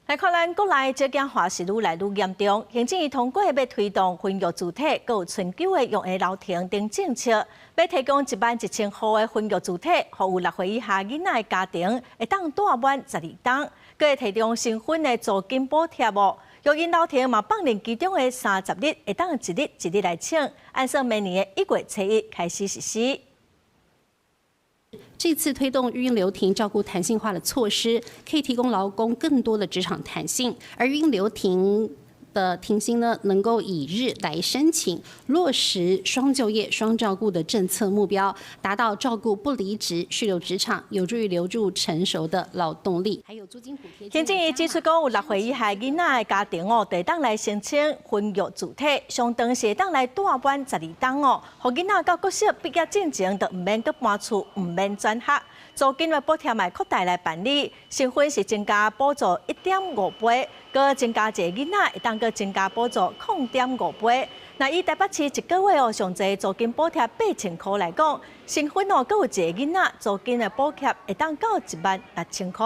來看咱國內少子化是愈來愈嚴重，行政院通過欲推動婚育自體，閣有春秋的育嬰留停等政策，欲提供11萬1千戶的婚育自體，予有6歲以下囡仔的家庭會當帶滿12冬，閣會提供新婚的租金補貼哦。育嬰留停嘛放任其中的30日，會當一日一日來請，按算明年的1月初1開始實施。這次推動育嬰留停照顧彈性化的措施，可以提供勞工更多的職場彈性，而育嬰留停的停薪呢，能夠以日來申請，落實雙就業、雙照顧的政策目標，達到照顧不離職、續留職場，有助於留住成熟的勞動力。還有租金補貼。行政院指出，講有6歲以下囡仔的家庭哦，會當來申請婚育自體，上長是會當來帶滿12冬哦，予囡仔到國小畢業進前，就毋免閣搬厝，毋免轉學，租金的補貼嘛擴大來辦理，新婚是增加補助1.5倍，閣增加一个囡仔會當閣增加補助0.5倍。若以台北市一個月哦，上濟租金補貼8000箍來講，新婚哦，閣有一個囡仔，租金的補貼會當到1萬6千箍。